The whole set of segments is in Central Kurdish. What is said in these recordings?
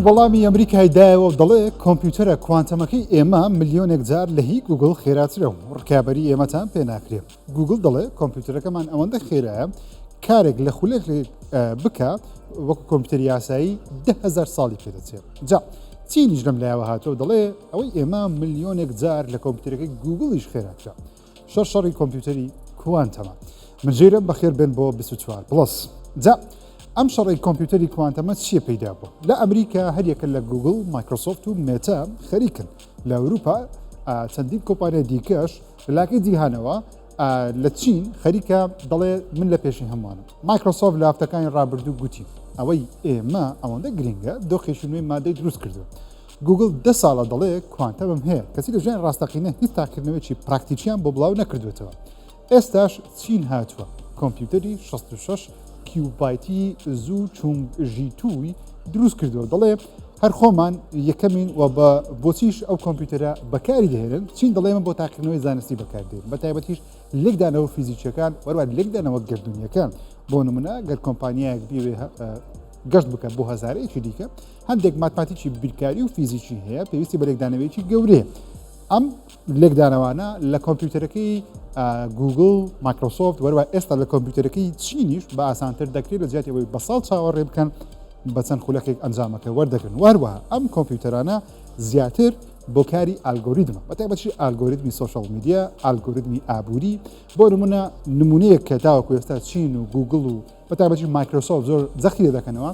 وەڵامی ئەمریکای دایەوە و دەڵێ کۆمپیوتەرە کوانتەمەکەی ئێمە ملیۆنێک جار لە هی گوگڵ خێراترە و ڕکابەری ئێمەتان پێ ناکرێ. گوگڵ دەڵێ کۆمپیوتەرەکەمان ئەوەندە خێرایە کارێک لە خولێک بکە وەکو کۆمپیوتەری یاسایی 10هزار ساڵی پێدەچێت. جا چینیش لەم لایەوە هاتووە دەڵێ ئەوەی ئێمە ملیۆنێک جار لە کۆمپیوتەرەکەی گوگڵیش خێراترە. شەڕ شەڕی کۆمپیوتەری کوانتەمە. من ژیرم بەخێر بێن بۆ 24 Plus. جا ئەم شەڕی کۆمپیوتەری کوانتەمە چییە پەیدا بووە؟ لە ئەمریکا هەریەکە لە گوگڵ، مایکرۆسۆفت و مێتا خەریکن. لە ئەوروپا چەندین کۆمپانیای دیکەش لە لاکەی جیهانەوە لە چین خەریکە دەڵێ من لە پێشی هەمووانم. مایکرۆسۆفت لە هەفتەکانی ڕابردوو گوتی ئەوەی ئێمە ئەوەندە گرنگە دۆخێکی نوێی مادەی دروست کردووە. گوگڵ دە ساڵە دەڵێ کوانتەمم هەیە، کەچی لە ژیانی ڕاستەقینە هیچ تاقیکردنەوەیەکی پراکتیکیان بۆ بڵاو نەکردوێتەوە. ئێستاش چین هاتووە کۆمپیوتەری 66 qubit ی زوو چونگ ژی two ی دروست کردووە، دەڵێ هەر خۆمان یەکەمین و بە بۆچیش ئەو کۆمپیوتەرە بەکاری دەهێنن. چین دەڵێ من بۆ تاقیکردنەوەی زانستی بەکاردێن، بە تایبەتیش لێکدانەوە فیزیکیەکان وەروە لێکدانەوە گەردوونیەکان. بۆ نمونە گەر کۆمپانیایەک بیەوێ گەشت بکە بۆ هەزارەیەکی دیکە، هەندێک ماتماتیکی بیرکاری و فیزیکی هەیە پێویستی بە لێکدانەوەیەکی گەورەیە. ئەم لێکدانەوانە لە کۆمپیوتەرەکەی گوگل، مایکرۆسۆفت وەروە ئێستا لە کۆمپیوتەرەکەی چینیش بە ئاسانتر دەکرێت، لە جیاتی ئەوەی بە ساڵ چاوەڕێ بکەن بە چەند خولەکێک ئەنجامەکە وەردەگرن. وەروەها ئەم کۆمپیوتەرانە زیاتر بۆ کاری ئالگۆریتمە، بە تایبەتی ئالگۆریتمی social media، ئالگۆریتمی ئابووری. بۆ نمونە نمونەیەک کە تاوەکو ئێستا چین و گوگل و بە تایبەتی مایکرۆسۆفت زۆر جەختی لێ دەکەنەوە،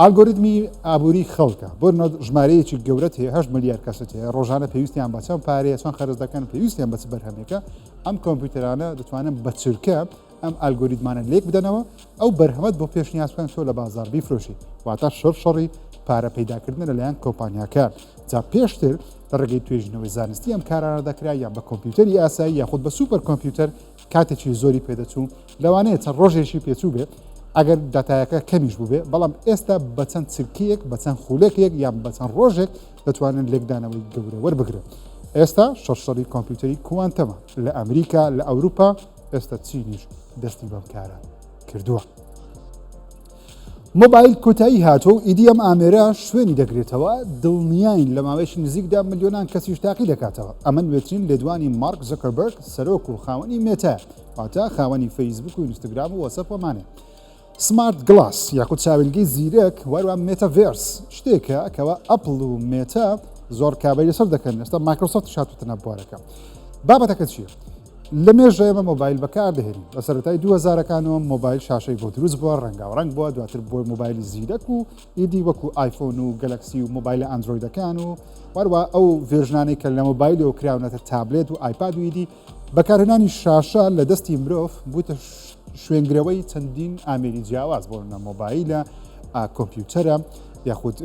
ئالگۆریتمی ئابووری خەڵکە. بۆ نمونە ژمارەیەکی گەورەت هەیە، 8 ملیار کەست هەیە، ڕۆژانە پێویستیان بە چەند پارەیە، چۆن خەرج دەکەن، پێویستیان بە چ بەرهەمێکە. ئەم کۆمپیوتەرانە دەتوانن بە چرکە ئەم ئالگۆریتمانە لێک بدەنەوە، ئەو بەرهەمەت بۆ پێشنیاز بکەن تۆ لە بازاڕ بیفرۆشی. واتە شەڕ شەڕی پارە پەیداکردنە لەلایەن کۆمپانیاکان. جا پێشتر لە ڕێگەی توێژینەوەی زانستی ئەم کارانە دەکرا، یان بە کۆمپیوتەری ئاسایی یاخود بە سوپەر کۆمپیوتەر کاتێکی زۆری پێدەچوو، لەوانەیە چەند ڕۆژێکی پێچوو بێت ئەگەر داتایەکە کەمیش بووبێ، بەڵام ئێستا بە چەند چرکەیەک، بە چەند خولەکێک یان بە چەند ڕۆژێک دەتوانن لێکدانەوەی گەورە وەربگرن. ئێستا شەڕ شەڕی کۆمپیوتەری کوانتەمە لە ئەمریکا، لە ئەوروپا، ئێستا چینیش دەستی بەم کارە کردووە. مۆبایل کۆتایی هاتووە و ئیدی ئەم ئامێرە شوێنی دەگرێتەوە، دڵنیاین لە ماوەیەکی نزیکدا ملیۆنان کەسیش تاقی دەکاتەوە. ئەمە نوێترین لێدوانی مارک زەکەربەرگ، سەرۆک و خاوەنی مێتا، واتە خاوەنی فەیسبوک و ئینستاگرام و وەتسئەپ وەمانێ. smart glass یاخود چاویلگەی زیرەک وەروە مێتاڤێرس شتێکە کەوا ئەپڵ و مێتا زۆر کابەی لەسەر دەکەن، ئێستا مایکرۆسۆفت هاتووەتە ناو بوارەکە. بابەتەکە چییە؟ لە مێژە ئێمە مۆبایل بەکاردەهێنین، لە سەرەتای 2000ەکانەوە مۆبایل شاشەی بۆ دروست بووە، ڕەنگاوڕەنگ بووە، دواتر بۆ مۆبایلی زیرەک و ئیدی وەکو ئایفۆن و گەلەکسی و مۆبایلە ئەندرۆیدەکان و وەروە ئەو version انەی کە لە مۆبایلەوە کراونەتە تابلێت و ئایپاد و ئیدی بەکارهێنانی شاشە لە دەستی مرۆڤ بووتە شوێنگرەوەی چەندین ئامێری جیاواز، بۆ نمونە مۆبایلە، کۆمپیوتەرە، یاخود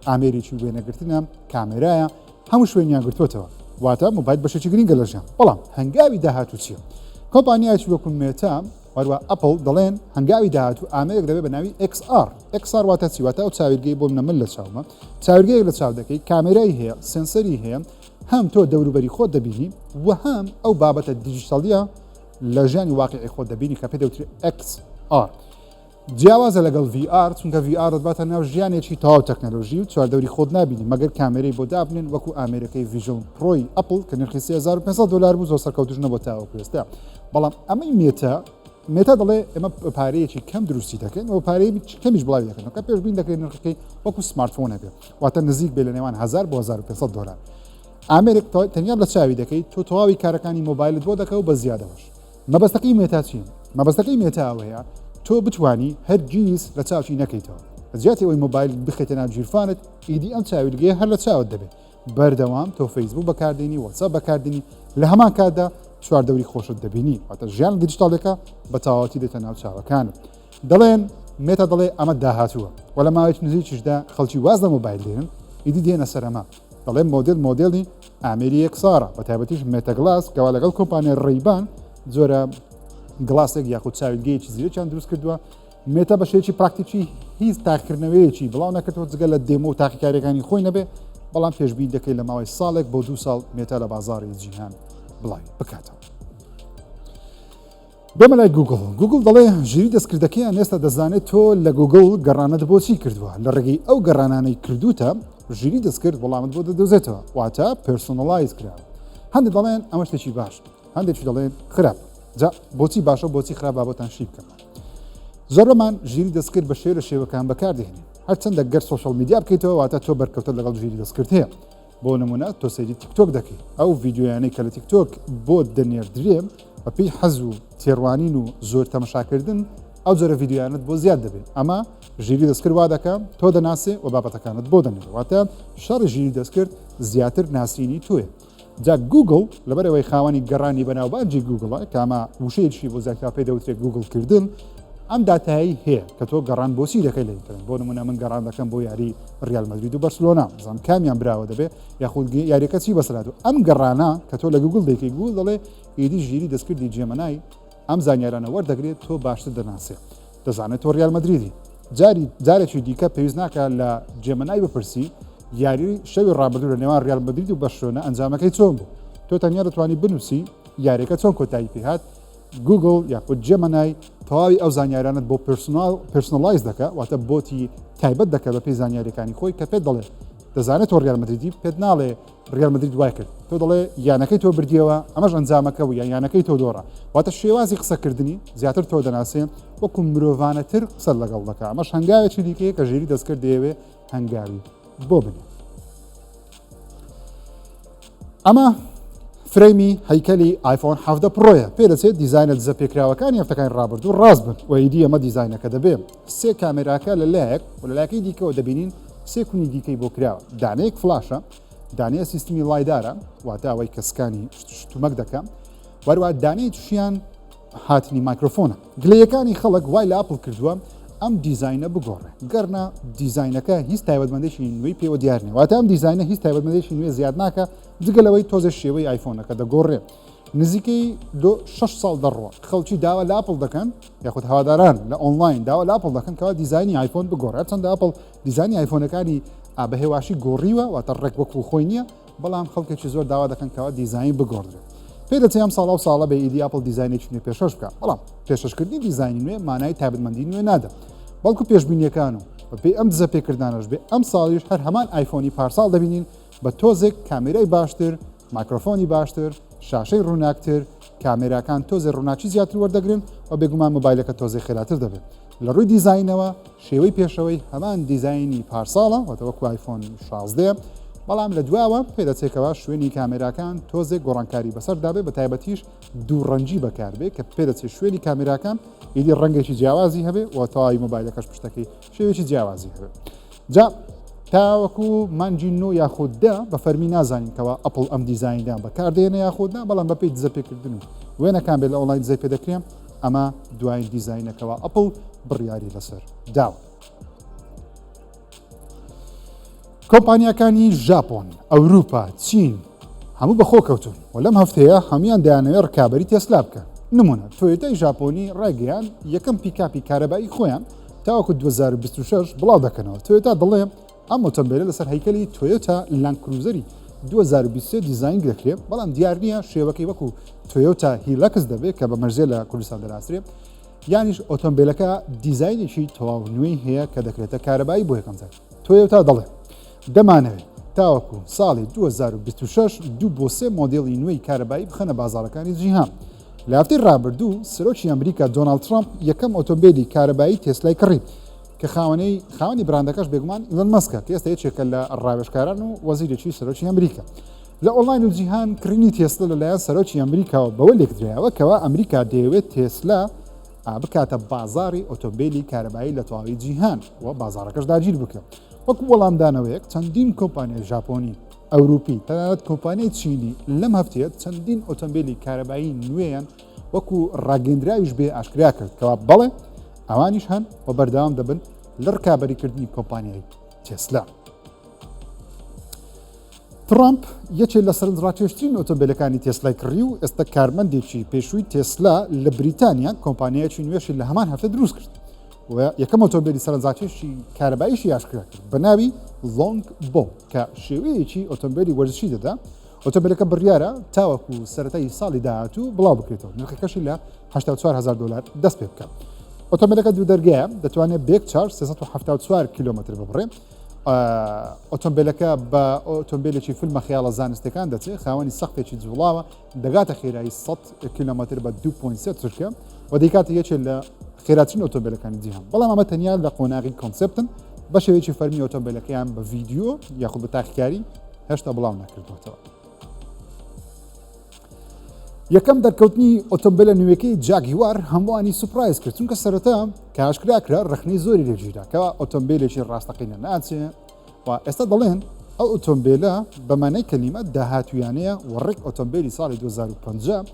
ئامێرێکی وێنەگرتنە، کامێرایە، هەموو شوێنیان گرتووەتەوە. واتە مۆبایل بەشێکی گرنگە لە ژیان. بەڵام هەنگاوی داهاتوو چییە؟ کۆمپانیایەکی وەکو مێتا هەروە ئەپڵ دەڵێن هەنگاوی داهاتوو ئامێرێک دەبێت بە ناوی XR. XR واتە چی؟ واتە ئەو چاویلگەی بۆ منە من لە چاومە، چاویلگەیەک لە چاو دەکەی، کامێرای هەیە، sensor ی هەیە، هەم تۆ دەوروبەری خۆت دەبینی و هەم ئەو بابەتە دیجیتاڵیە لە ژیانی واقعی خۆت دەبینی کە پێ دەوترێت XR. جیاوازە لەگەڵ VR، چونکە VR دەتباتە ناو ژیانێکی تەواو تەکنەلۆژی و چواردەوری خۆت نابینی مەگەر کامێرەی بۆ دابنێن وەکو ئامێرەکەی Vision Pro ی ئەپڵ کە نرخی 3500 دلار بوو، زۆر سەرکەوتوش نەبوو تاوەکو ئێستا. بەڵام ئەمەی مێتا، مێتا دەڵێ ئێمە پارەیەکی کەم دروستی دەکەین و پارەی کەمیش بڵاوی دەکەن کە پێشبین دەکرێت نرخەکەی وەکو سمارتفۆن هەبێت، واتە نزیک بێ لە نێوان 1000 بۆ 1500 دلار. ئامێرێک تەنیا لە چاوی دەکەیت تۆ تەواوی کارەکانی مۆبایلت بۆ دەکە و بە زیادەوەش. مەبەستەکەی مێتا چییە؟ مەبەستەکەی مێتا ئەوەیە تۆ بتانی هەرگیز لە چاوی نەکەیتەوە، لە جیاتی ئەوەی مۆبایل بخەیتە ناو گیرفانت، ئیدی ئەم چاویلگەیە هەر لە چاوت دەبێت بەردەوام. تۆ فەیسبوک بەکاردێنی، وەتسئەپ بەکاردێنی، لە هەمان کاتدا چواردەوری خۆشت دەبینی، واتە ژیان دیجیتاڵەکە بە تەواوەتی دێتە ناو چاوەکانت. دەڵێن مێتا دەڵێ ئەمە داهاتووە و لە ماوەیەکی نزیکیشدا خەڵکی واز لە مۆبایل دێنن، ئیدی دێنە سەر ئەمە. دەڵێن مۆدێل مۆدێلی ئامێری XR ە، بە تایبەتیش مێتا Glass کەوا لەگەڵ کۆمپانیای ڕیبان جۆرە glass ێک یاخود چاویلگەیەکی زیرەکیان دروست کردووە. مێتا بە شێوەیەکی پراکتیکی هیچ تاقیکردنەوەیەکی بڵاو نەکردەوە جگە لە demo و تاقیکاریەکانی خۆی نەبێ، بەڵام پێشبینی دەکەی لە ماوەی ساڵێک بۆ 2 ساڵ مێتا لە بازاڕی جیهان بڵاوی بکاتەوە. بێمە لای گوگڵ. گوگڵ دەڵێ ژیری دەستکردەکەیان ئێستا دەزانێت تۆ لە گوگڵ گەڕانت بۆچی کردووە، لە ڕێگەی ئەو گەڕانانەی کردووتە ژیری دەستکرد وەڵامت بۆ دەدۆزێتەوە، واتە personalize کراوە. هەندێک دەڵێن ئەمە شتێکی باش، هەندێکی دەڵێن خراپ. جا بۆچی باشە و بۆچی خراپ با بۆتان شی بکەم. زۆربەمان ژیری دەستکرد بە شێوە لە شێوەکان بەکاردێنین. هەرچەندە گەر social media بکەیتەوە واتە تۆ بەرکەوتە لەگەڵ ژیری دەستکرد هەیە. بۆ نمونە تۆ سەیری تیکتۆک دەکەی ئەو ڤیدیۆیانەی کە لە تیکتۆک بۆت دەنێردرێ بەپێی حەز و تێڕوانین و زۆر تەمەشاکردن ئەو جۆرە ڤیدیۆیانت بۆ زیاد دەبێت ئەمە ژیری دەستکرد وا دەکە تۆ دەناسێ و بابەتەکانت بۆ دەنێرێ واتە شەڕی ژیری دەستکرد زیاتر ناسینی تۆیە جا گوگڵ لەبەرئەوەی خاوەنی گەڕانی بەناوبانگی گوگڵە کە ئەمە وشەیەکی بۆ زیاتر پێ دەوترێت گوگڵکردن ئەم داتایی هەیە کە تۆ گەڕان بۆچی دەکەی لە ئینتەرنێت بۆ نمونە من گەڕان دەکەم بۆ یاری ریال مەدرید و بەرسلۆنا بزانم کامیان براوە دەبێ یاخود یاریەکە چی بەسەرات و ئەم گەڕانە کە تۆ لە گوگڵ دەیکەی گوگڵ دەڵێ ئیدی ژیری دەستکردی Gemini ئەم زانیارانە وەردەگرێت تۆ باشتر دەناسێ دەزانێت تۆ ریال مەدریدی جاری جارێکی دیکە پێویست ناکە لە Gemini بپرسی یاری شەوی ڕابردوو لە نێوان ریال مەدرید و بەرشلۆنە ئەنجامەکەی چۆن بوو تۆ تەنیا دەتوانی بنووسی یاریەکە چۆن کۆتایی پێهات گوگڵ یاخود Gemini تەواوی ئەو زانیارانت بۆ personalize دەکە واتە بۆتی تایبەت دەکە بە پێی زانیاریەکانی خۆی کە پێت دەڵێ دەزانێت تۆ ریال مەدریدی پێت ناڵێ ریال مەدرید وای کرد تۆ دەڵێ یانەکەی تۆ بردیەوە ئەمەش ئەنجامەکە بوو یان یانەکەی تۆ دۆڕا واتە شێوازی قسەکردنی زیاتر تۆ دەناسێ وەکو مرۆڤانەتر قسە لەگەڵ دەکا ئەمەش هەنگاوێکی دیکەیە کە ژیری دەستکرد دەیەوێ هەنگاوی بۆ بنێ. ئەمە فرەیمی هەیکەلی ئایفۆن 17 پرۆیە پێدەچێت دیزاینە دزە پێکراوەکانی هەفتەکانی ڕابردوو ڕاست بن و ئیدی ئەمە دیزاینەکە دەبێ سێ کامێراکە لە لایەک و لە لایەکەی دیکەوە دەبینین سێ کونی دیکەی بۆ کراوە دانەیەک فلاشە دانەیە سیستمی LiDAR ە واتە ئەوەی کە scan ی شتومەک دەکەم وەروە دانەی توشیان هاتنی مایکرۆفۆنە. گلەیەکانی خەڵک وای لە ئەپڵ کردووە ئەم دیزاینە بگۆڕێ، گەرنا دیزاینەکە هیچ تایبەتمەندێکی نوێی پێوە دیار نییە، واتە ئەم دیزاینە هیچ تایبەتمەندێکی نوێ زیاد ناکە جگە لەوەی تۆزێ شێوەی ئایفۆنەکە دەگۆڕێ. نزیکەی دو شەش ساڵ دەڕوە خەڵکی داوا لە ئەپڵ دەکەن یاخود هەواداران لە ئۆنلاین داوا لە ئەپڵ دەکەن کەوا دیزاینی ئایفۆن بگۆڕێ، هەرچەندە ئەپڵ دیزاینی ئایفۆنەکانی بە هێواشی گۆڕیوە، واتە ڕێک وەکو خۆی نییە، بەڵام خەڵکێکی زۆر داوا دەکەن کەوا دیزاین بگۆڕدرێت. پێدەچێ ئەم ساڵ ئەو ساڵە بێ ئیدی ئەپڵ دیزاینێکی نوێ پێشکەش بکات، بەڵام پێشکەشکردنی دیزاینی نوێ مانای تایبەتمەندی نوێ نادا، بەڵکو پێشبینییەکان و بەپێی ئەم دزە پێکردانەش بێ ئەم ساڵیش هەر هەمان ئایفۆنی پارساڵ دەبینین بە تۆزێک کامێرای باشتر، مایکرۆفۆنی باشتر، شاشەی ڕووناکتر، کامێراکان تۆزێ ڕووناکی زیاتر وەردەگرن و بێگومان مۆبایلەکە تۆزێ خێراتر دەبێت. لە ڕووی دیزاینەوە شێوەی پێشەوەی هەمان دیزاینی پارساڵە واتە وەکو ئایفۆن 16 بەڵام لە دواوە پێدەچێکەوە شوێنی کامێراکان تۆزێک گۆڕانکاری بەسەردا بێ بە تایبەتیش دوو ڕەنگی بەکاربێ کە پێدەچێت شوێنی کامێراکان ئیدی ڕەنگێکی جیاوازی هەبێ و تەواوی مۆبایلەکەش پشتەکەی شێوەیەکی جیاوازی هەبێ جا تاوەکو مانگی نۆ یاخود دە بە فەرمی نازانین کەوا ئەپڵ ئەم دیزاینە بەکاردێنە یاخود نا بەڵام بەپێی دزە پێکردن و وێنەکان بێت لە ئۆنلاین دزەی پێ دەکرێن ئەمە دوایین دیزاینەکەوە ئەپڵ بڕیاری لەسەر داوە. کۆمپانیاکانی ژاپۆن، ئەوروپا، چین هەموو بەخۆ کەوتون و لەم هەفتەیە هەموان دەیانەوێت ڕکابەری تێسلا بکەن. نمونە تۆیۆتای ژاپۆنی ڕایگەیان یەکەم پیکاپی کارەبایی خۆیان تاوەکو 2026 بڵاو دەکەنەوە. تۆیۆتا دەڵێ ئەم ئۆتۆمبیلە لەسەر هەیکەلی تۆیۆتا لاند کروزەری 2023 دیزاین دەکرێت، بەڵام دیار نییە شێوەکەی وەکو تۆیۆتا هیلەکس دەبێت کە بە مەرزێ لە کوردستان دەناسرێت یانیش ئۆتۆمبیلەکە دیزاینێکی تەواو نوێی هەیە کە دەکرێتە کارەبایی بۆ یەکەم جار. تۆیۆتا دەڵێ دەمانەوێت تاوەکو ساڵی 2026 دوو بۆ سێ مۆدێلی نوێی کارەبایی بخەنە بازاڕەکانی جیهان. لە هەفتەی ڕابردوو سەرۆکی ئەمریکا دۆناڵد ترەمپ یەکەم ئۆتۆمبیلی کارەبایی تێسلای کڕی کە خاوەنەی خاوەنی براندەکەش بێگومان ئیلۆن مەسکە کە ئێستا یەکێکە لە ڕاوێژکاران و وەزیرێکی سەرۆکی ئەمریکا. لە ئۆنلاین و جیهان کڕینی تێسلا لەلایەن سەرۆکی ئەمریکاوە بەوە لێکدرایەوە کەوا ئەمریکا دەیەوێت تێسلا بکاتە بازاڕی ئۆتۆمبیلی کارەبایی لە تەواوی جیهان و بازاڕەکەش داگیر بکە. وەکو وەڵامدانەوەیەک چەندین کۆمپانیای ژاپۆنی، ئەوروپی، تەنانەت کۆمپانیای چینی لەم هەفتەیە چەندین ئۆتۆمبیلی کارەبایی نوێیان وەکو ڕاگەندراویش بێ ئاشکرا کرد کەوا بەڵێ ئەوانیش هەن و بەردەوام دەبن لە ڕکابەریکردنی کۆمپانیای تێسلا. ترامپ یەکێ لە سەرنجڕاکێشترین ئۆتۆمبیلەکانی تێسلای کڕی و ئێستا کارمەندێکی پێشووی تێسلا لە بریتانیا کۆمپانیایەکی نوێشی لە هەمان هەفتە دروست کرد. و یەکەم ئۆتۆمبیلی سەرنجڕاکێشی کارەباییشی ئاشکرا کرد بە ناوی لۆنگ بۆ کە شێوەیەکی ئۆتۆمبیلی وەرزشی دەدا. ئۆتۆمبیلەکە بڕیارە تاوەکو سەرەتای ساڵی داهاتوو بڵاو بکرێتەوە، نرخەکەشی لە 84 هەزار دۆلار دەست پێ بکات. ئۆتۆمبیلەکە دوو دەرگایە، دەتوانێت بێک چارج 374 کیلۆمەتر ببڕێ. ئۆتۆمبیلەکە بە ئۆتۆمبیلێکی فیلمە خەیاڵە زانستەکان دەچێت، خاوەنی سەقفێکی جوڵاوە، دەگاتە خێرایی 100 کیلۆمەتر بە 2.3 چرکە و دەیکاتە یەکێک لە خێراترین ئۆتۆمبیلەکانی جیهان. بەڵام ئەمە تەنیا لە قۆناغی concept ن، بە شێوەیەکی فەرمی ئۆتۆمبیلەکەیان بە ڤیدیۆ یاخود بە تاقیکاری هێشتا بڵاو نەکردووەتەوە. یەکەم دەرکەوتنی ئۆتۆمبیلە نوێەکەی جاگیوار هەمووانی surprise کرد، چونکە سەرەتا کە ئاشکرا کرا ڕخنەی زۆری لێگیرا کەوا ئۆتۆمبیلێکی ڕاستەقینە ناچێ و ئێستا دەڵێن ئەو ئۆتۆمبیلە بە مانای کەلیمە داهاتویانەیە و ڕێک ئۆتۆمبیلی ساڵی 2050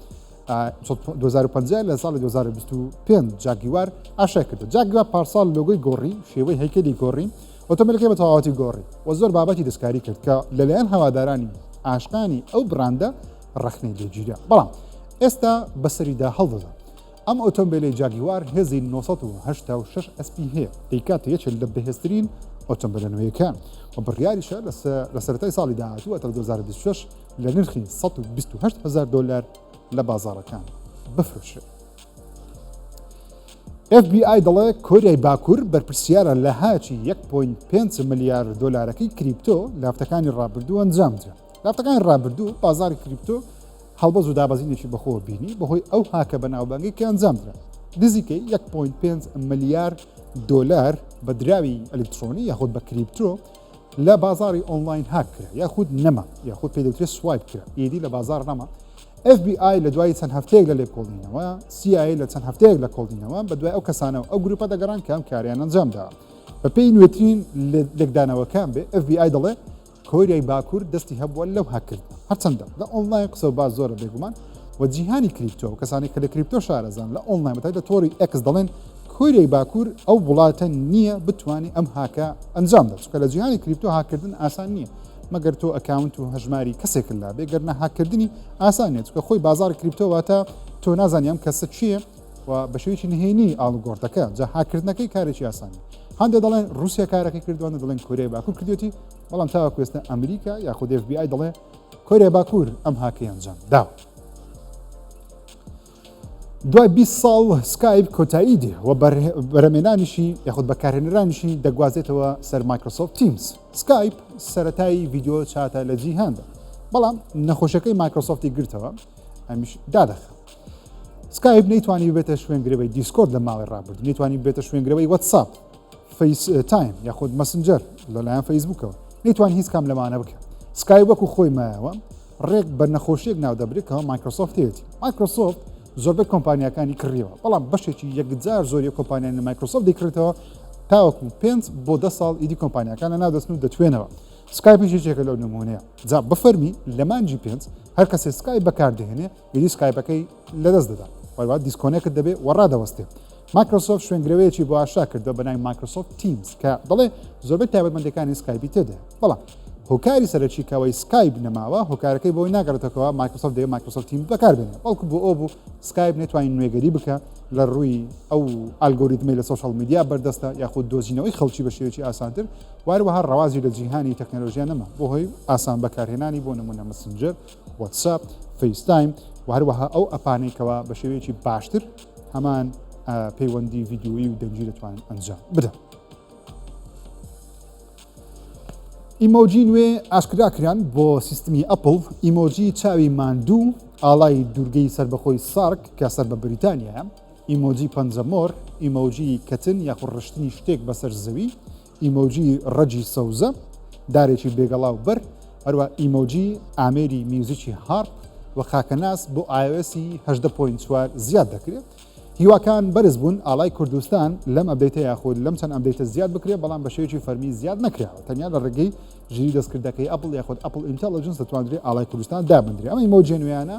2050 لە ساڵی 2025 جاگیوار ئاشای کردو. جاگیوار پارساڵ لۆگۆی گۆڕی، شێوەی هەیکەلی گۆڕی، ئۆتۆمبیلەکەی بە تەواوەتی گۆڕی و زۆر بابەتی دەستکاری کرد کە لەلایەن هەوادارانی عاشقانی ئەو بڕاندە ڕەخنەی لێگیرا، بەڵام ئێستا بەسەریدا هەڵدەدا. ئەم ئۆتۆمبیلەی جاگیوار هێزی 986 SP هەیە، دەیکاتە یەکێک لە بەهێزترین ئۆتۆمبیلە نوێیەکان و بڕیاریشە لە سەرەتای ساڵی داهاتوو تا 2026 لە نرخی 128 هەزار دۆلار لە بازاڕەکان بفرۆشرێت. FBI دەڵێ کۆریای باکوور بەرپرسیارە لە هاکی 1.5 ملیار دۆلارەکەی کریپتۆ لە هەفتەکانی ڕابردوو ئەنجامدرا. لە هەفتەکانی ڕابردوو بازاری کریپتۆ هەڵبەز و دابەزینێکی بەخۆوە بینی بەهۆی ئەو هاکە بەناوبانگەی کە ئەنجامدرا. نزیکەی 1.5 ملیار دۆلار بە دراوی ئەلکترۆنی یاخود بە کریپتۆ لە بازاری ئۆنلاین هاک کرا یاخود نەما یاخود پێ دەوترێت swipe کرا، ئیدی لە بازار نەما. FBI لە دوای چەند هەفتەیەک لە لێکۆڵینەوە، CIA لە چەند هەفتەیەک لە کۆڵینەوە بە دوای ئەو کەسانە و ئەو گروپە دەگەڕان کە ئەم کاریان ئەنجام داوە. بە پێی نوێترین لێکدانەوەکان بێ FBI دەڵێ کۆریای باکوور دەستی هەبووە لەو هاککردنە. هەرچەندە لە ئۆنلاین قسە و باس زۆرە بێگومان و جیهانی کریپتۆ و کەسانی کە لە کریپتۆ شارەزان لە ئۆنلاین بەتایبەت لە تۆڕی ئێکس دەڵێن کۆریای باکوور ئەو وڵاتە نییە بتوانێت ئەم هاکە ئەنجام بدات، چونکە لە جیهانی کریپتۆ هاککردن ئاسان نییە مەگەر تۆ account و هەژماری کەسێکت لابێ، گەرنا هاککردنی ئاسان نییە، چونکە خۆی بازاڕی کریپتۆ واتە تۆ نازانی ئەم کەسە کێیە و بە شێوەیەکی نهێنی ئاڵوگۆڕ دەکات، جا هاککردنەکەی کارێکی ئاسان نییە. هەندێک دەڵێن رووسیا کارەکەی کردووە، هەندێک دەڵێن کۆریای باکوور کردوێتی، بەڵام تاوەکو ئێستا ئەمریکا یاخود FBI دەڵێ کۆریای باکوور ئەم هاکەی ئەنجام داوە. دوای 20 ساڵ سکایپ کۆتایی دێ و بەرەمێنانیشی یاخود بەکارهێنەرانیشی دەگوازێتەوە سەر مایکرۆسۆفت تیمز. سکایپ سەتایی ڤیدیۆ chat ە لە جیهاندا، بەڵام نەخۆشەکەی مایکرۆسۆفتی گرتەوە ئەمیش دادەخە. سکایپ نەیتوانی ببێتە شوێنگرەوەی دیسکۆرد لە ماوەی ڕابردوو، نەیتوانی ببێتە شوێنگرەوەی واتساپ، فەیس تایم یاخود مەسنجەر لەلایەن فەیسبوکەوە، نەیتوانی هیچ کام لەمانە بکە. سکایپ وەکو خۆی مایەوە، ڕێک بە نەخۆشیەک ناودەبرێت کە مایکرۆسۆفتێتی. مایکرۆسۆفت زۆربەی کۆمپانیاکانی کڕیەوە، بەڵام بەشێکی یەکجار زۆری کۆمپانیانی مایکرۆسۆفت دەیکڕێتەوە تاوەکو 5 بۆ 10 ساڵ ئیدی کۆمپانیاکان لە ناو دەچن و دەتوێنەوە. سکایپیش یەکێکە لەو نمونەیە. جا بەفەرمی لە مانگی پێنج هەر کەسێ سکایپ بەکاردەهێنێ ئیدی سکایپەکەی لەدەست دەدا، وەروە disconnect دەبێ و ڕادەوەستێ. مایکرۆسۆفت شوێنگرەوەیەکی بۆ ئاشکرا کردووە بە ناوی مایکرۆسۆفت تیمز کە دەڵێ زۆربەی تایبەتمەندیەکانی سکایپی تێدایە، بەڵام هۆکاری سەرەکی کەوەی سکایپ نەماوە هۆکارەکەی بۆی ناگەڕێتەوە مایکرۆسۆفت دەیە مایکرۆسۆفت تیمز بەکاربێنێ، بەڵکو بۆ ئەو بوو سکایپ نەتوانین نوێگەری بکە لە ڕووی ئەو ئالگۆریتمەی لە social media بەردەستە یاخود دۆزینەوەی خەڵکی بە شێوەیەکی ئاسانتر، واروەها ڕەوازی لە جیهانی تەکنەلۆژیا نەما بۆ هۆی ئاسان بەکارهێنانی بۆ نمونە مەسنجەر، واتساپ، فەیستایم و هەروەها ئەو ئەپانەی کەوا بە شێوەیەکی باشتر هەمان پەیوەندی ڤیدیۆیی و دەنگی دەتوانن ئەنجام بدەن. ئیمۆجی نوێ ئاشکرا کران بۆ سیستمی ئەپڵ، ئیمۆجی چاوی ماندوو، ئاڵای دوورگەی سەربەخۆی سارک کە سەر بە بریتانیایە، ئیمۆجی پەنجەمۆر، ئیمۆجی کەتن یاخود ڕشتنی شتێک بەسەر زەوی، ئیمۆجی ڕەگی سەوزە، دارێکی بێگەڵا و بەر، هەروە ئیمۆجی ئامێری میوزیکی هارپ و خاکەناس بۆ iOS ی 18.4 زیاد دەکرێت. هیواکان بەرز بوون ئاڵای کوردستان لەم update ە یاخود لەم چەند update ە زیاد بکرێت، بەڵام بە شێوەیەکی فەرمی زیاد نەکراوە، تەنیا لە ڕێگەی ژیری دەستکردەکەی ئەپڵ یاخود Apple Intelligence دەتواندرێت ئاڵای کوردستان دابندرێت. ئەم ئیمۆجیە نوێیانە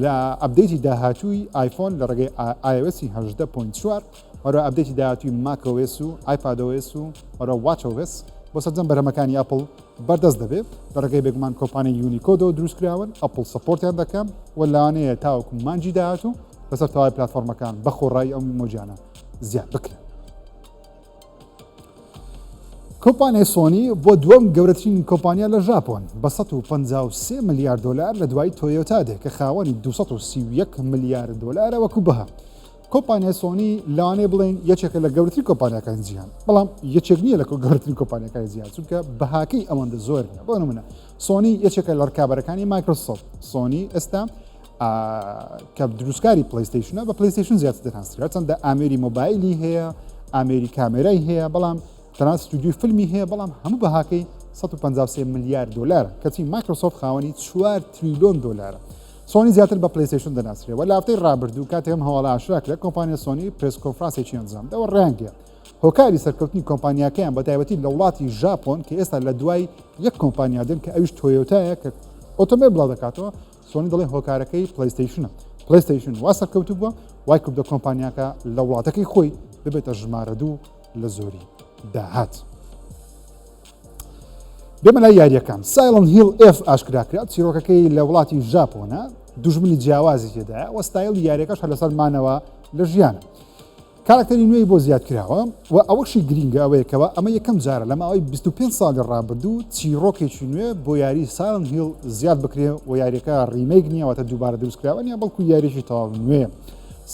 لە update ی داهاتووی ئایفۆن لە ڕێگەی iOS ی 18.4 هەروە update ی داهاتووی macOS و iPadOS و هەروە watchOS بۆ سەرجەم بەرهەمەکانی ئەپڵ بەردەست دەبێت لە ڕێگەی بێگومان کۆمپانیای یونیکۆدەوە دروستکراون، ئەپڵ support یان دەکەن و لەوانەیە تاوەکو مانگی داهاتوو لەسەر تەواوی پلاتفۆرمەکان بە خۆڕایی ئەم ئیمۆجیانە زیاد بکرێن. کۆمپانیای سۆنی بۆ دووەم گەورەترین کۆمپانیا لە ژاپۆن بە 153 ملیار دۆلار لە دوای تۆیۆتا دێ کە خاوەنی 231 ملیار دۆلارە وەکو بەها. کۆمپانیای سۆنی لەوانەیە بڵێن یەکێکە لە گەورەترین کۆمپانیاکانی جیهان، بەڵام یەکێک نییە لە گەورەترین کۆمپانیاکانی جیهان چونکە بەهاکەی ئەوەندە زۆر نییە. بۆ نمونە سۆنی یەکێکە لە ڕکابەرەکانی مایکرۆسۆفت. سۆنی ئێستا کە دروستکاری پلەیستەیشنە بە پلەیستەیشن زیاتر دەناسرێت، چەندە ئامێری مۆبایلی هەیە، ئامێری کامێرای هەیە، بەڵام تەنانەت ستودیۆی فیلمی هەیە، بەڵام هەموو بەهاکەی 153 ملیار دۆلارە، کەچی مایکرۆسۆفت خاوەنی 4 تریلیۆن دۆلارە. سۆنی زیاتر بە پلەیستەیشن دەناسرێت و لە هەفتەی ڕابردوو کاتێک ئەم هەواڵە ئاشکرا کرا، کۆمپانیای سۆنی press conference ێکی ئەنجامدا و ڕایانگەیاند هۆکاری سەرکەوتنی کۆمپانیاکەیان بە تایبەتی لە وڵاتی ژاپۆن کە ئێستا لە دوای یەک کۆمپانیا دێن کە ئەویش تۆیۆتایە کە ئۆتۆمبیل بڵاو دەکاتەوە، سۆنی دەڵێ هۆکارەکەی پلەیستەیشنە. پلەیستەیشن وا سەرکەوتوو بووە وای کردووە کۆمپانیاکە لە وڵاتەکەی خۆی ببێتە ژمارە دوو لە زۆری داهات. بێمە لای یاریەکان سایلنت هیڵ ئێف ئاشکرا کرا چیرۆکەکەی لە وڵاتی ژاپۆنە دوژمنی جیاوازی تێدایە وە ستایلی یاریەکەش هەر لەسەر مانەوە لە ژیانە. کاراکتەری نوێی بۆ زیاد کراوە و ئەوەشی گرینگە ئەوەیە کەوا ئەمە یەکەم جارە لە ماوەی 25 ساڵی ڕابردوو چیڕۆکێکی نوێ بۆ یاری سایلنت هیڵ زیاد بکرێ و یاریەکە remake نییە واتە دووبارە دروستکراوە نیە بەڵکو یاریێکی تەواو نوێ.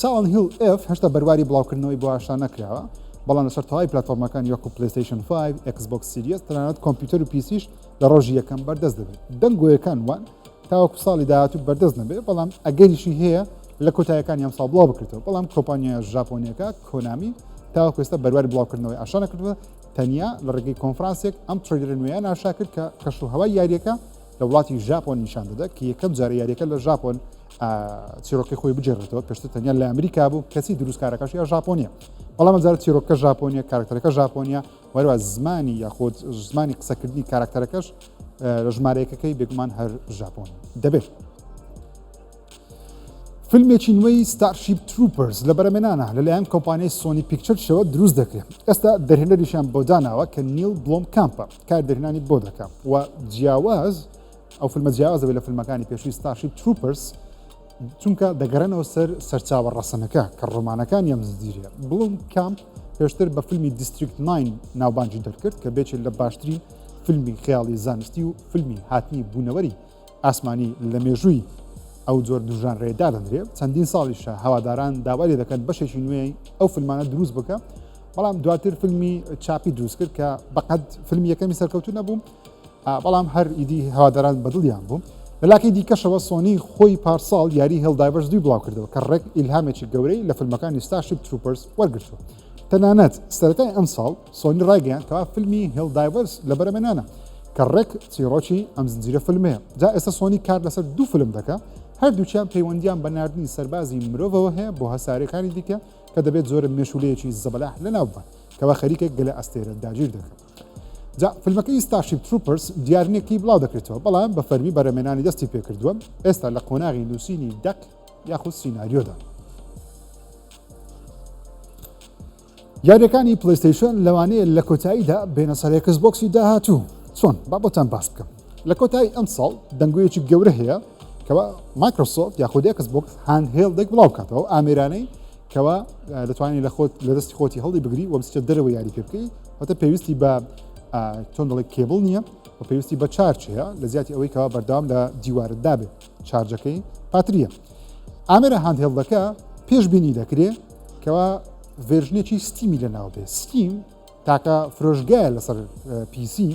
سایلنت هیڵ ئێف هێشتا بەرواری بڵاوکردنەوەی بۆ ئاشکرا نەکراوە بەڵام لەسەر تەواوی پلاتفۆرمەکانی وەکو پلەیستەیشن 5، ئێکس بۆکس سیریس تەنانەت کۆمپیوتەر و پیسیش لە ڕۆژی یەکەم بەردەست دەبێت. دەنگۆیەکان وان تاوەکو ساڵی داهاتوو بەردەست نەبێت، بەڵام ئەگەریشی هەیە لە کۆتاییەکانی ئەمساڵ بڵاو بکرێتەوە، بەڵام کۆمپانیا ژاپۆنییەکە کۆنامی تاوەکو ئێستا بەرواری بڵاوکردنەوەی ئاشکرا نەکردووە، تەنیا لە ڕێگەی کۆنفرانسێک ئەم trailer ە نوێیان ئاشکرا کرد کە کەشوهەوای یارییەکە لە وڵاتی ژاپۆن نیشان دەدات کە یەکەم جارە یارییەکە لە ژاپۆن چیرۆکەی خۆی بگێڕێتەوە، پێشتر تەنیا لە ئەمریکا بوو کەچی دروستکارەکەش یا ژاپۆنیە، بەڵام ئەمجارە چیرۆکەکە ژاپۆنیە، کارکتەرەکە ژاپۆنیە، وەروە زمانی یاخود زمانی قسەکردنی کارکتەرەکەش لە ژمارەیەکەکەی بێگومان هەر ژاپۆن دەبێت. فیلمێکی نوێی ستارشیپ تروپەرز لە بەرەمێنانە لەلایەن کۆمپانیای سۆنی پیکچەرشەوە دروست دەکرێت ئێستا دەرهێنەریشیان بۆ داناوە کە نیل بلۆم کامپە کار دەرهێنانی بۆ دەکات و جیاواز ئەو فیلمە جیاواز دەبێت لە فیلمەکانی پێشووی ستارشیپ تروپەرز چونکە دەگەڕێنەوە سەر سەرچاوە ڕەسەنەکە کە ڕۆمانەکانی ئەم زنجیرەیە. بلوم کامپ پێشتر بە فیلمی دیستریکت 9 ناوبانگی دەرکرد کە بێچێت لە باشترین فیلمی خەیاڵی زانستی و فیلمی هاتنی بوونەوەری ئاسمانی لە مێژووی ئەو جۆر دوو ژانرەیە دادەنرێ. چەندین ساڵیشە هەواداران داوای لێ دەکەن بەشێکی نوێی ئەو فیلمانە دروست بکە، بەڵام دواتر فیلمی چاپی دروست کرد کە بەقەد فیلمی یەکەمی سەرکەوتوو نەبوو. بەڵام هەر ئیدی هەواداران بەدڵیان بوو. لە لاکەی دیکەشەوە سۆنی خۆی پارساڵ یاری هێڵدایڤەرز دووی بڵاوکردەوە کە ڕێک ئیلهامێکی گەورەی لە فیلمەکانی ستارشیپ تروپەرز وەرگرتووە. تەنانەت سەرەتای ئەمساڵ سۆنی ڕایگەیاند کەوا فیلمی هێڵدایڤەرز لە بەرەمێنانە کە ڕێک چیڕۆکی ئەم زنجیرە فیلمەیە. جا ئێستا سۆنی کار لەسەر دوو فیلم دەکا، هەردووکیان پەیوەندییان بە ناردنی سەربازی مرۆڤەوە هەیە بۆ هەسارەکانی دیکە کە دەبێت جۆرە مێشوولەیەکی زەبەلاح لەناو ببەن کەوا خەریکە گەلە ئەستێرە داگیر دەکەن. جا فیلمەکەی ستارشیپ تروپەرز دیار نییە کەی بڵاو دەکرێتەوە، بەڵام بە فەرمی بەرهەمهێنانی دەستی پێکردووە، ئێستا لە قۆناغی نووسینی دەق یاخود سیناریۆدا. یاریەکانی پلەیستەیشن لەوانەیە لە کۆتاییدا بێنە سەر ئێکس بۆکسی داهاتوو. چۆن؟ با بۆتان باس بکەم. لە کۆتایی ئەمساڵ دەنگۆیەکی گەورە هەیە کەوا مایکرۆسۆفت یاخود ئێکس بۆکس handheld ێک بڵاو بکاتەوە، ئامێرانەی کەوا دەتوانانی لە خۆت لە دەستی خۆتی هەڵی بگری و بچیتە دەرەوە یاری پێ بکەی، واتە پێویستی بە چۆن دەڵێ کێبڵ نییە و پێویستی بە charge هەیە لە زیاتی ئەوەی کەوا بەردەوام لە دیوارت دابێت چارجەکەی پاتریە. ئامێرە handheld ەکە پێشبینی دەکرێ کەوا version ێکی ستیمی لەناو بێ. ستیم تاکە فرۆشگایە لەسەر پیسی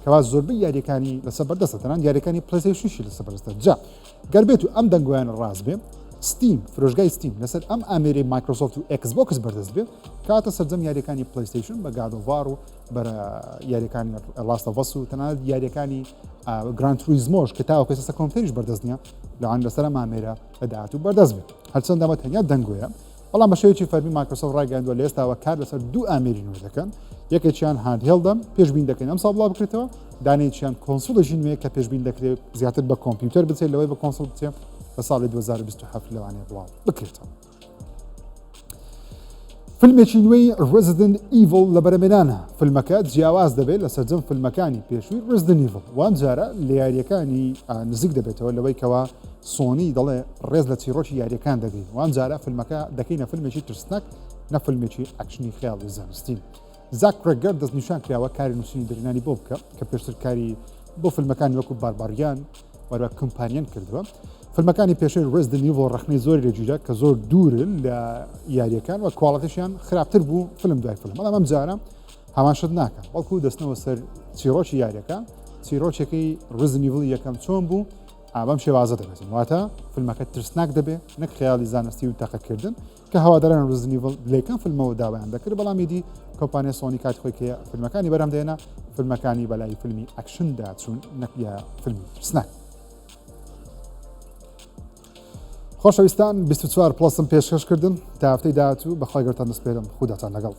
کەوا زۆربەی یاریەکانی لەسەر بەردەستە، تەنان یاریەکانی پلەیستەیشنیشی لەسەر بەردەستە. جا گەر بێت و ئەم دەنگۆیانە ڕاست بێ، ستیم فرۆشگای ستیم لەسەر ئەم ئامێرەی مایکرۆسۆفت و ئێکس بۆکس بەردەست بێ، کاتە سەرجەم یاریەکانی پلەیستەیشن بە گاد ئۆف وار و بەرە یاریەکانی لاست ئۆف ئەس و تەنانەت یاریەکانی گراند توریزمۆش کە تاوەکو ئێستا کۆمپیوتەریش بەردەست نییە، لەوان لەسەر ئەم ئامێرە لە داهاتوو بەردەست بێت. هەرچەندە ئەمە تەنیا دەنگۆیە، بەڵام بە شێوەیەکی فەرمی مایکرۆسۆفت ڕایگەیاندووە لە ئێستاوە کار لەسەر دوو ئامێری نوێ دەکەن، یەکێکیان handheld ە پێشبین دەکەین ئەمساڵ بڵاو بکرێتەوە، دانەیەکیان console ێکی نوێ کە پێشبین دەکرێت زیاتر بە کۆمپیوتەر بچێت لەوەی بە console بچێت لە ساڵی 2027 لەوانەیە بڵاو بکرێتەوە. فیلمێکی نوێی Resident Evil لە بەرەمێنانە، فیلمەکە جیاواز دەبێت لە سەرجەم فیلمەکانی پێشووی Resident Evil، وام جارە لە یاریەکانی نزیک دەبێتەوە لەوەی کەوا سۆنی دەڵێ ڕێز لە چیڕۆکی یاریەکان دەگرین، وام جارە فیلمەکە دەکەینە فیلمێکی ترسناک نە فیلمێکی ئەکشنی خەیاڵی زانستی. زاک کرێگەر دەستنیشان کراوە کاری نووسین و دەرهێنانی بۆ بکە کە پێشتر کاری بۆ فیلمەکانی وەکو Barbarian وەروە Companion کردووە. فیلمەکانی پێشووی Resident Evil ڕەخنەی زۆری لێگیرا کە زۆر دوورن لە یاریەکان و quality شیان خراپتر بوو فیلم دوای فیلم، بەڵام ئەم جارە هەمان شت ناکەن بەڵکو دەستنەوە سەر چیرۆکی یاریەکە. چیرۆکێکی Resident Evil یەکەم چۆن بوو بەم شێوازە دەبێتن، واتە فیلمەکە ترسناک دەبێت نەک خەیاڵی زانستی و تەقەکردن کە هەواداران Resident Evil لەیەکەم فیلمەوە داوایان دەکرد، بەڵام ئیدی کۆمپانیای سۆنی کاتی خۆی کە فیلمەکانی بەرهەم دێنا فیلمەکانی بەلای فیلمی ئەکشندا چوون نەک یا فیلمی ترسناک. خۆشەویستان 24 Plus م پێشکەش کردن تا هەفتەی داهاتوو بەخوای گەورەتان دەسپێرم خوداتان لەگەڵ.